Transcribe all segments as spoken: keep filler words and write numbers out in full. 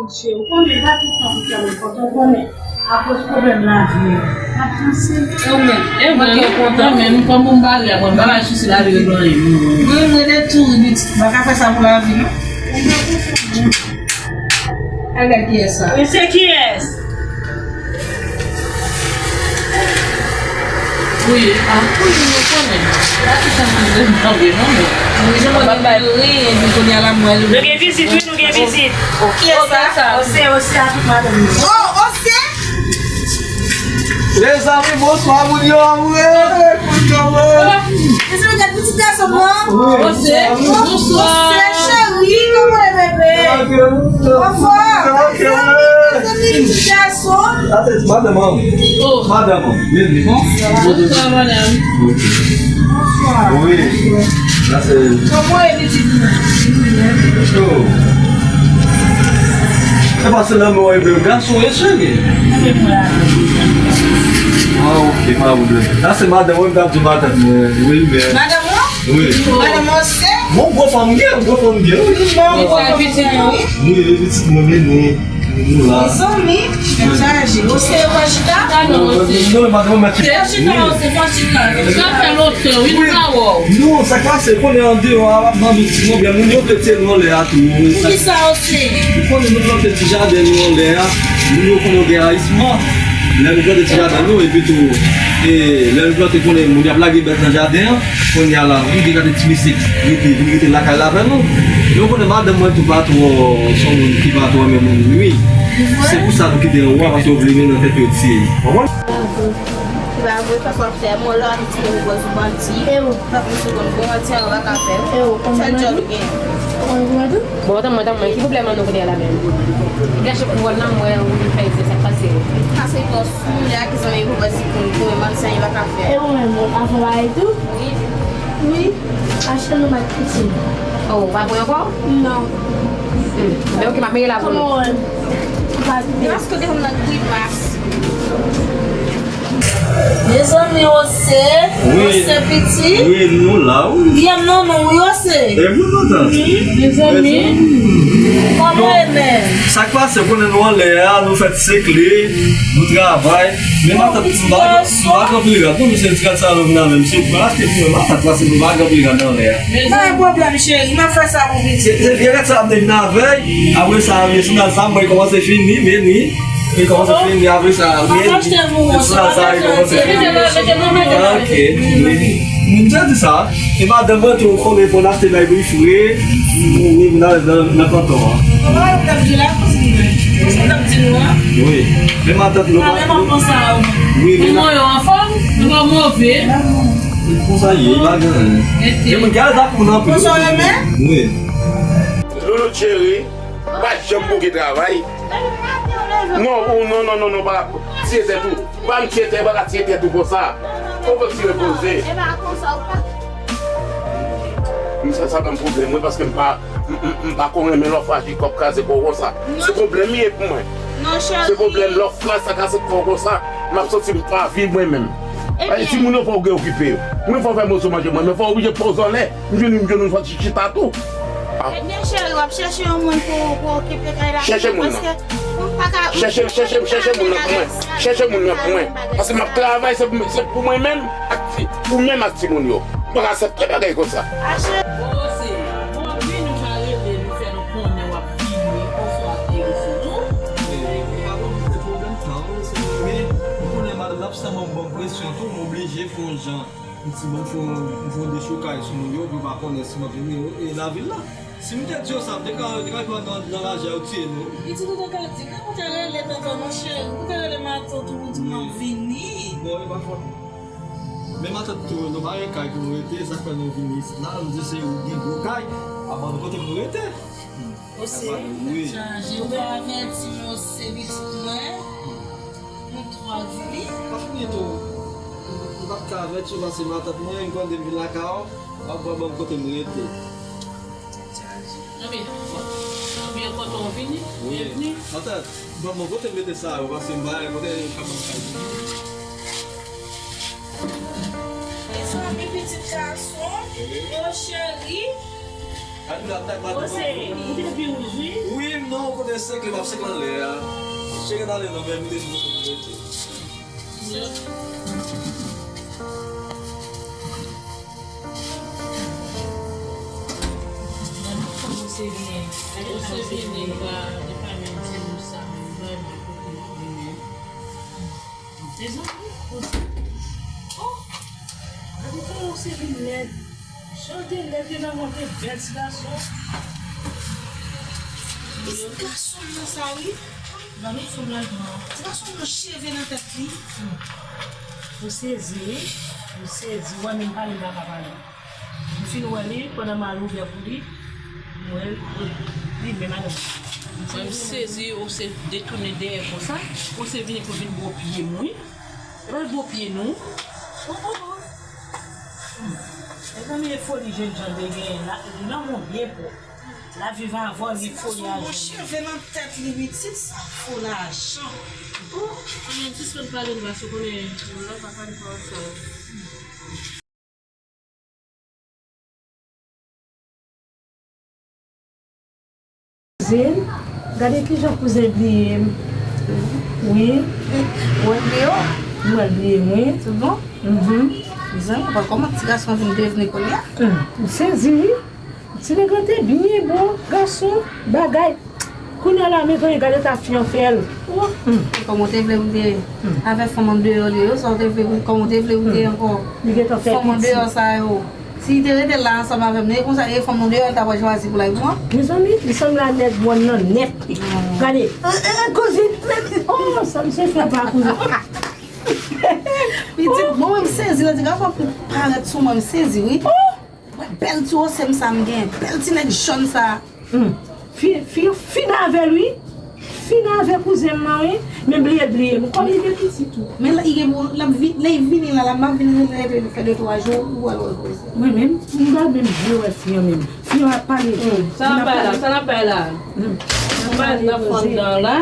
Ou konnen, pa tout tan pou fè nenpòt, ou konnen. Akoz pwoblèm lavi a, m ap panse. E ou menm? E mwen, mwen kontan, men m kòm m bare a, mwen pa bay sousi lavi regle anyen. Mwen, mwen de tou, m pa ka fè sa pou lavi, non. Al gad kiyès sa. Mesye kiyès? Wi, a, wi, nou konnen. Pa ti sa moun de mande non, men. Wi, jan mwen pa bay ri, epi kounye a la mwen. Nou gen vizit, wi, nou gen vizit. Kiyès sa? Ose, Ose a tout madanm yo. Oh, Ose! Mezanmi, bonswa, moun yo, wi, moun yo, wi. Mezanmi, gad pitit gason mwen. Ose, bonswa. Ose, cheri, kòman e bebe? Anfòm, mezanmi, mezanmi, pitit gason. Sa se madanm an. Oh. Madanm an. Byen, byen. Bonswa, madanm. Bonswa. Wi. Sa se. Kòman e pitit mwen? Yo. Se pa se lanmò e byen. Gason e cheri. Ah, ok, pa pwoblèm. Sa se madanm mwen, m t ap di madanm mwen. Wi, men. Madanm mwen? Wi. Madanm mwen se? Bon, gwo fanm gen, gwo fanm gen, wi. Bon, gwo fanm gen, wi. Wi, e pitit mwen, men nou, nou la. Mezanmi, tèt chaje. Ose, ou pa chita? Non, non, non, madanm mwen, chita. Chita, Ose, pa chita. Sa fè lontan, wi, nou pa wè w. Non, sa k pase, konnen andeyò a, m ap mande ti mwen, byen, moun yo te tire nou anlè a tou. Poukisa, Ose? Ou konnen nou plante ti jaden nou anlè a, moun yo konnen yo gen ayisman. Lè nou plante ti jaden nou, epi tou, e, lè nou plante, konnen moun y ap lage bèt nan jaden an. Kounye a la, m gen gade ti mesye ki rete, vin rete lakay la avè nou. Men w konnen madanm mwen tou pa twò, se yon moun ki pa twò renmen moun nwi. Se pou sa nou kite anwo a, paske yo vle mennen nan tèt yo tiye. Konprann? Ki pa vre, fòk w ap fè. Mwen, lè w ap di moun pòz ou manti. E ou? Fòk misye konn bon manti an, ou pa ka fè. E ou? Sèl djòl ou gen. Bon, tann mwen, tann mwen, ki pwoblèm an nou kote a la menm? Gache pou wòl nan mwen, ou fè egzè, sa k pase? Pase bòs, moun lè a ki zanmi pou bòs, si pou, pou mwen, manti an, li pa ka fè. E ou menm, ou avè bagay tou? Wi. Wi, achte nou bat piti. Oh, ou pa pran ankò? Non. Hmm. Men ok, m ap mete la pou nou. Kòman w wè m? Ou pa byen. Paske w te konn nan grimas. Mezanmi, Ose. Wi. Ose piti. Wi, nou la, wi. Yè m nan non, wi, Ose. E mwen kontan. Mezanmi. Kòman e menm? Sa k pase, konnen nou anlè a, nou fèt sekle, nou travay. Men matant, m pa, m pa gen anpil rad. Non, misye di rad sa yo vin avè m. Se pou achte pou mwen, matant la, se pou m pa gen anpil rad anlè a. Pa gen pwoblèm, cheri, m ap fè sa pou pitit. Se, se vye rad sa a m te vin avè l. Apre sa, vye soulaj sa a, mwen kòmanse fini, men ni. Li kòmanse fini, apre sa, wi. Papa achte pou ou, se pa sa, li kòmanse fini. Ok, wi. M te di sa. E madanm mwen tou, ou konnen fò n achte bay pou li fre. Wi, nan, nan, nan kanton an. Wi. Men matant nou pa. Wi, men. Kòman yo anfòm? Nou pa move. Konsa ye, pa gen anyen. Gen moun ki al zak moun anpil. Konsa w renmen? Wi. Loulou cheri, pa janm bouke travay. Non, ou, non, non, non, non, pa tiye tèt ou. Pa m tiye tèt, pa ka tiye tèt ou konsa. Fò w tire poze. E pa konsa ou pa. M sa, sa ban m pwoblèm, wi, paske m pa, m, m, m pa konn renmen lè w fraji kò w kraze kò w konsa. Se pwoblèm li ye pou mwen. Se pwoblèm lè w fraji sa kraze kò w konsa. M ap santi m pa viv mwen menm. Ebyen, timoun yo fò w gen okipe yo. Mwen fò w fè moso manje mwen, men fò w oblije poze anlè. M jwenn, m jwenn yon fwa ti chita tou. Ah. Ebyen, cheri, w ap chèche yon moun pou, pou okipe kay la. Chèche moun nan. Paske m pa ka. Chèche, chèche, chèche moun nan pou mwen. Chèche moun nan pou mwen. Paske m ap travay, se pou, se pou mwen menm ak ti, pou menm ak timoun yo. M pa ka aksepte bagay konsa. Bon, se, bon, vin nou ka rele, nou fè nou konnen w ap vini, oswa ap vini sou nou. E, pa gen pwoblèm sa, wi, se, men, ou konnen madanm ap sanm ban m presyon tou, m oblije fè yon jan. Yon ti bon fon, yon fon dechokay sou moun yo, pou yo pa konnen si m ap vini, e, lavil la. Si m te di yo sa, m te ka, yo te ka jwenn nan, nan lajè yo tiye nou. Pitit ou te ka di, men ou te rele tonton nou cheri, ou te rele matant ou, ou di m ap vini. Bon, e pa fòt mwen. Men matant tou, nou pa gen kay pou nou rete, sa k fè nou vini isit la, nou di se ou gen gwo kay, a ban nou kote pou nou rete. Ose, wi. Chaje, ou pa avèti m, Ose, pitit mwen. Nou twa di li. Pa fini tou. M pa t ka avèti w paske matant mwen, m konnen m vin lakay ou, w ap ban m kote m rete. Ebyen, ebyen, kontan w vini. Wi. Byenvni. Matant, ban m kote m mete sa yo, paske m pa gen kote m ka ban m kay. Mezanmi, pitit gason, yo cheri. Ose, ou te pi wouj Sèk li p ap sèk nan lè a. Cheke n ale non, men mete sou mwen. Gade kòman se vini. Gade kòman se vini. Li pa, li pa menm ti moun sa menm, vrèman, kote l vini. Mezanmi, kote? Oh! Gade kòman se vin lèd. Jan te lèd, te nan monte bèl ti gason. Ti gason nan sa wi. Gade fanm nan pran. Ti gason nan cheve nan tèt li. Ou sezi wi. Ou sezi. Ou wè menm pale m pa ka pale. M fin wè li, pandan m al ouvè pou li, m wè l, li menm madanm. Mwen m sezi, ou se detounen dèyè konsa, ou se vini pou vin bò pye m wi. E pa bò pye nou. Oh, oh, oh. Hmm. Mezanmi, e foli jènjan te genyen la, lanmou byen pwòp. L ap viv avè w, li foli a jènjan. Cheve nan tèt li, pitit sa fo lajan. Oh, mwen sispann pale l, paske w konnen, lè w pa pale pawòl sa yo. Kouzen, gade kijan kouzen bliye m. Wi. Ou wè l bliye w? M wè l bliye m, wi. Tout bon? Mhm. Kouzen, ou wè kòman ti gason vin devni kounye a? Hmm. M sezi, wi. Ti nèg lan te byen bon, gason, bagay. Kounye a la, men gade eta fi an fè l. Kòman w te vle pou m te avè fanm andeyò li yo, sa w te vle, kòman w te vle pou m te ankò? Fanm andeyò sa yo. Si li te rete la ansanm avè m, e konsa, e fanm andeyò li ta pral chwazi pou l al pran? Mezanmi, li sanble a nèg mòn nan nèt. Gade, e, e, e, kouzin, oh, sa misye fè pa kouzin. Pitit, mwen menm sezi, lè ti gason parèt sou mwen, m sezi, wi. Wè bèl ti wosèm sa m gen, bèl ti nèg jòn sa. Hmm. Fi, fi, fin avè l wi. Fin avè kouzen m nan wi. Men bliye l bliye m. Kòm li gen pitit tou. Men lè l gen pou, l ap vi-, lè l vini la, la m ap vin rele, rele, fè de twa jou, ou pral wè kouzen. Mwen menm, m pa menm vle wè fi an menm. Fi an ap pale. Hmm. Sa n ap bay la, sa n ap bay la. Hmm. N ap bay la, n ap fè anndan la.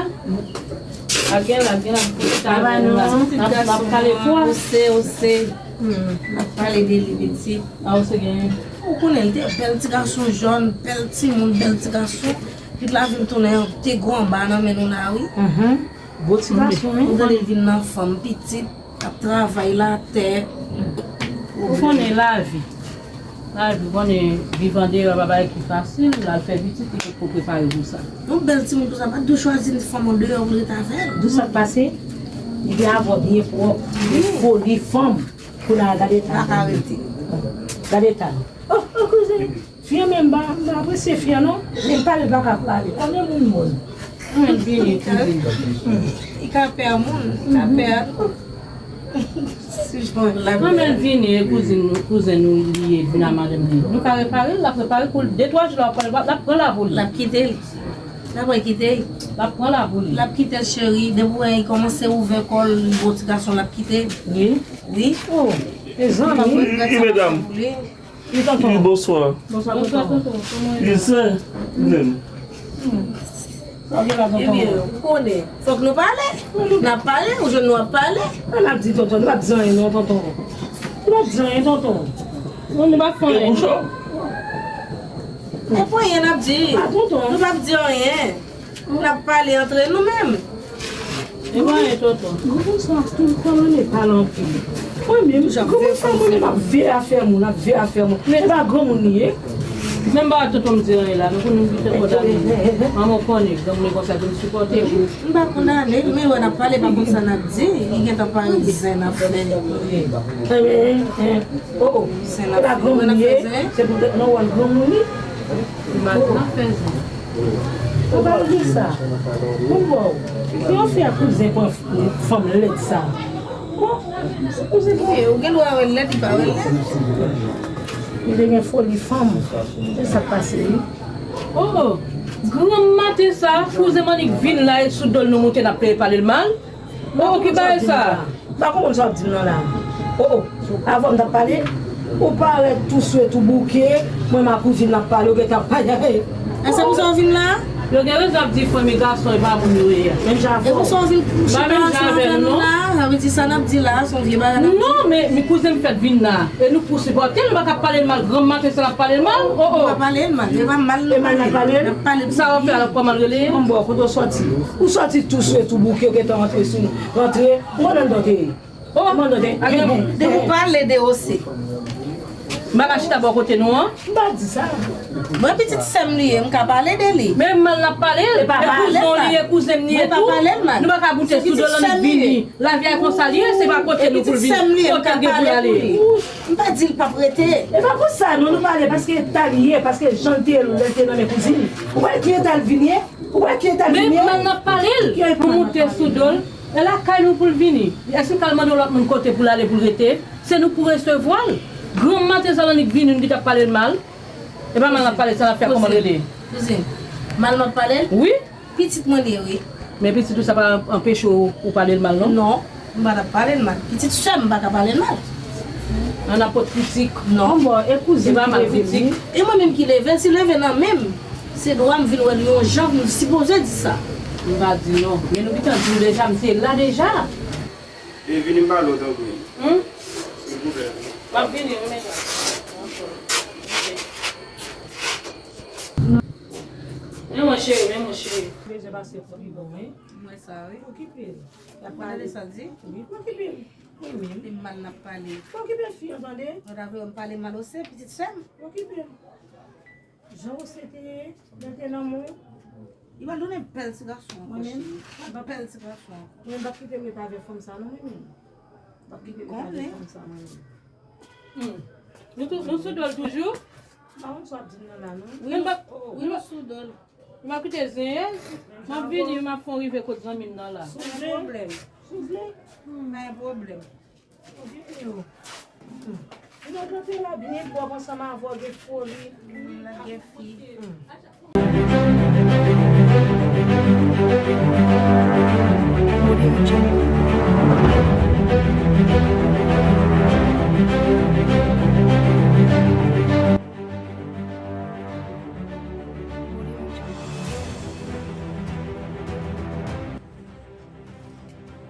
Lage, lage, lage. N ap, n ap kale fwa. Ose, ose. Hmm. N ap pale de li, pitit. A, ou se genyen. Ou konnen, li te bèl ti gason jòn, bèl timoun, bèl ti gason. Epi lavi m tounen te gwo anba nan men nou la, wi. Mhm. Gwo ti gason, wi. Ou tande l vin nan fanm pitit, ap travay latè. Ou konnen lavi. Lavi, ou konnen, viv andeyò, pa bagay ki fasil, l al fè pitit, li potko prepare pou sa. Yon bèl timoun konsa, pa t dwe chwazi fanm andeyò pou l ret avè l. Tout sa k pase, li te avè w byen pwòp, li foli fanm. Kounye a gade eta. Pa ka rete. Gade eta. Oh, oh, kouzen. Fi an menm, m pa, m pa apresye fi an non. Men pale pa ka pale. Kòman moun moun? Mwen vini, kouzen. Li ka pè moun, li ka pè. Kòman l vini, e kouzin nou, kouzen nou li ye, vin a madanm li. Nou ka repare l, l ap repare pou l. De twa jou l ap pran, l ap pran la pou li. L ap kite l. L ap kite l. L ap pran la pou li. L ap kite l, cheri. Depi w wè li kòmanse ouvè kò l, li bon ti gason, l ap kite l. Wi. Wi. Oh, mezanmi. Wi, medam. Wi, tonton. Wi, bonswa. Bonswa, tonton. Wi, sè. Menm. Sa w gen la, tonton? Ebyen, ou konnen. Fòk nou pale. N ap pale, ou jwenn nou ap pale. An ap di, tonton, nou p ap di anyen non, tonton. Nou p ap di anyen, tonton. Non, nou p ap fè anyen. E bouch ou? E pou anyen n ap di. A, tonton. Nou p ap di anyen. N ap pale antre nou menm. E pa anyen, tonton. Granmoun sa ap tou kòmannen pale anpil. Mwen menm, granmoun sa mwen menm ap veye afè moun, ap veye afè moun. E pa granmoun li ye. Menm pa tonton m di anyen la, nou konnen m kite kòd a li. Manman w konnen, granmoun konsa, pou m sipòte. M pa kondane l, men wè n ap pale, pa konn sa n ap di, li gentan parèt zen n ap fè. Ebyen, oh, oh. Se pa granmoun li ye, se poutèt nan wòl granmoun li. Ou pa di sa. Ou bon. Ki yon fi a kouzen pran fanm lèd sa. Bon, kouzen pran. Ou gen dwa wè l lèd, li pa wè l lèd. Li te gen foli fanm. Se sa k pase, wi. Oh, oh. Granm maten sa, kouzen m annik vin la, e sou do l nou moute, n ap pale l mal. Oh, ki bagay sa? M pa konprann sa w ap di m nan la. Oh, oh. Avan m t ap pale, ou parèt tou swet, ou bouke, mwen m ak kouzin n ap pale, ou gentan ap pale. E se pou sa w vin la? Yo gen rezon ap di fanmi gason e pa moun yo ye a. Menm jan avè w. E pou sa w vin chita ansanm avè nou la, sa vle di sa n ap di la, se yon vye bagay n ap di. Non, men, men kouzen m fèt vin la. E nou pou sipòte l, nou pa ka pale l mal, granm maten sa n ap pale l mal. Oh, oh. Nou pa pale l mal, e pa mal nou pale l. E mal n ap pale l? N ap pale l. Sa w ap fè la, kòman l rele? Bon, bon, kote w sòti? Ou sòti tou swe tou bouke, ou gentan rantre sou nou. Rantre, ou konn anndan w te ye. Oh, mwen tande. Depi w pale de Ose. M pa ka chita bò kote nou an. M pa di sa. Mwen pitit sè m li ye, m ka pale de li. Men mal n ap pale l. E kouzen w li ye, kouzen m li ye tou. Nou pa ka boute sou do l annik vini. Lavi a konsa li ye, se pa kote nou pou l vini. Kote l gen pou l ale. M pa di l p ap rete. E pa pou sa non, nou pale paske eta li ye, paske jan l te ye lè l te nan men kouzin. Ou wè ki eta l vin ye? Ou wè ki eta l vin ye? Men mal n ap pale l. Pou moute sou do l. E lakay nou pou l vini. Èske n pral mande yon lòt moun kote pou l ale pou l rete? Se nou pou resevwa l. Granm maten sa l annik vini, nou gentan ap pale l mal. E pa mal n ap pale, sa n ap fè kòman l rele? Kouzin, mal m ap pale l? Wi. Pitit mwen li ye, wi. Men pitit ou sa pa anpeche w, ou pale l mal, non? Non, m pa t ap pale l mal. Pitit sè m, m pa ka pale l mal. An apot kritik. Non. Bon, e kouzin ki leve li. E mwen menm ki leve l, si l leve nan men m, se dwa m vin wè l yon jan, m sipoze di sa. M pa di non. Men nou gentan di w deja, m te la deja. E vini m pale w tanpri. Hmm? Silvouplè. M ap vini, wi, medam. Men mwen cheri, men mwen cheri. Bezwen pase pou pi bon, wi. Mwen sa, wi. Okipe l. Y ap pale sa di? Wi, okipe l. Wi, wi. Li mal n ap pale. Okipe fi an, tande. Mwen ta vle m pale mal Ose, pitit sè m. Okipe l. Jan Ose te ye, lè te nan men w. Li pral tounen bèl ti gason ankò, cheri. Bèl ti gason ankò. Mwen m p ap kite m ret avè fanm sa non, mwen menm. M p ap kite m ret avè fanm sa, mwen menm. Hmm. Nou tou, nou sou do l toujou? M pa konn sa w ap di m nan la, non. Wi, nou sou do l. M ap kite zen, m ap vini, m ap fè w rive kot zanmi m nan la. Pa gen pwoblèm. Si w vle. Hmm, pa gen pwoblèm. Vini yo. Vin adanse la byen pwòp ansanm avè w, gen foli. Gen fi.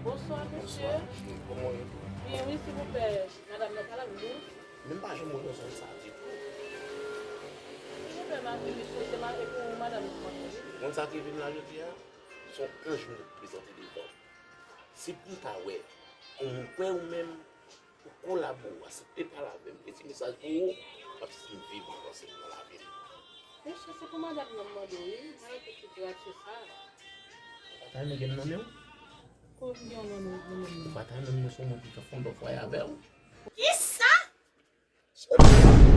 Bonswa, mesye. Byen, wi, silvouplè, madanm nan pa la, non? Men m pa janm wè nan zòn sa ditou. Silvouplè, m ap vin, mesye, se ma-, e pou madanm nan mande, wi. Moun sa ki vin la jodi a, se yon anj m te prezante devan. Si pou m ta wè, yon moun kwè ou menm, ou kolabore, aksepte pale avè m, mete mesaj pou ou, m ap santi m vivan, avanse nan lavi m. Mesye, se pou madanm nan m mande w, wi. Mwen rete sou trase sa. Ou pa ta renmen gen m nan men w? Kòm gen yon nan men w, nan men m. Ou pa ta renmen m nan se yon moun ki ka fondasyon fwaye avè w? Kisa? Sou